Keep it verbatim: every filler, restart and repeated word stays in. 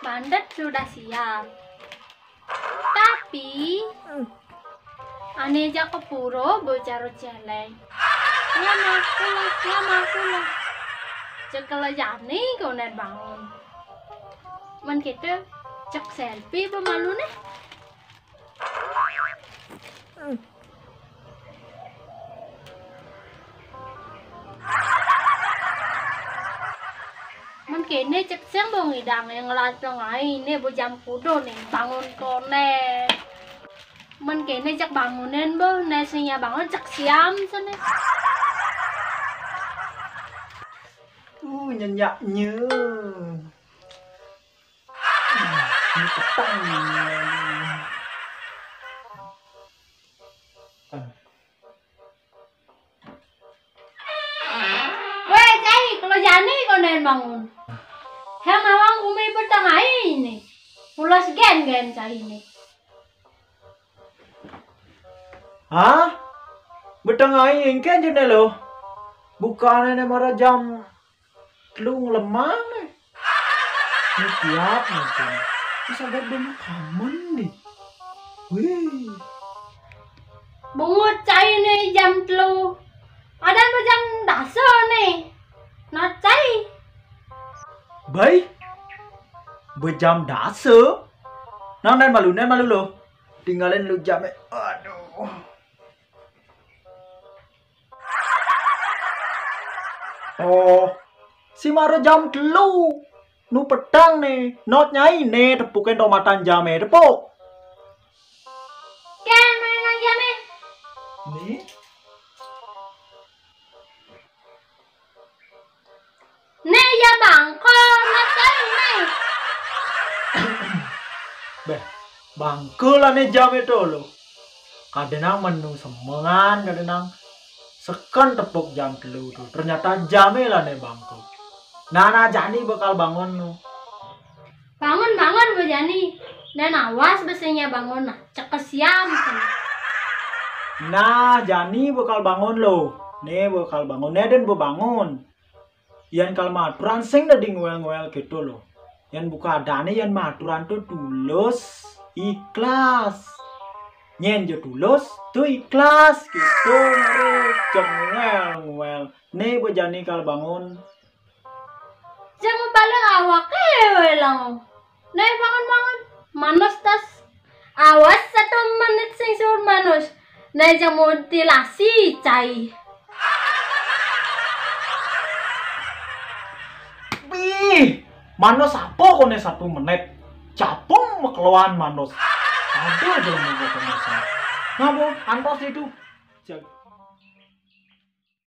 Pandet sudah siap. Tapi ané jak ka pura ba cara céléng. Nyama kula, nyama kula. Cék kala jani koné bangun. Mén kéto cék selfie ba maluné. Mén kéné cék sing ba ngidang yang ngelat lengai né ba jam kuda né bangun koné. Mén kéné cék bangunin ba né sing nya bangun cék siam sané. Uh, nyenyaknya. Ini petang. Wéh, cai, kala jani koné bangun. Hang awang umi petang ai né. Pulas gén-gén cai né. Hah? Petang ai engké jené lo. Bukané né mara jam telu ngelemang né. Né tiap mungkin. Wis agak dina kamen né. Wih. Bungut cai né jam telu. Adan ba jam dasa né. Nah cai. Bai. Ba jam dasa. Nang nén malu, nén malu lo. Tinggalin lu jamé. Aduh. Oh, si mara jam telu. Nu petang né, not nyai né tepukin to matan jamé tepuk. Kén main nang jamé. Né? Né ya bangka, not cai né. Béh, bangka lah né jamé to lo. Kadénang menu semengan, kadénang seken tepuk jam telu to. Ternyata jamé lah né bangka. Nah, nah, jani bakal bangun nu. Bangun, bangun, ba jani. Nén awas ba sing nya bangun nah. Cék siam. Nah, jani bakal bangun lo. Né bakal bangun, né dén ba bangun. Yén kal maturan sing dadi ngwél-ngwél kéto lo. Yén buka adané yén maturan to tulus, ikhlas. Yén ja tulus, to ikhlas kéto, mara cék ngwél-ngwél. Né ba jani kal bangun. Jang mabaling awaké wé lang. Né bangun-bangun. Manus tas. Awas satu menit sing suur manus. Né jang mutilasi cai. Bih, manus apa koné satu menit? Capung makeloan manus. Ada aja mau koné. Ngapa antos itu? Jag-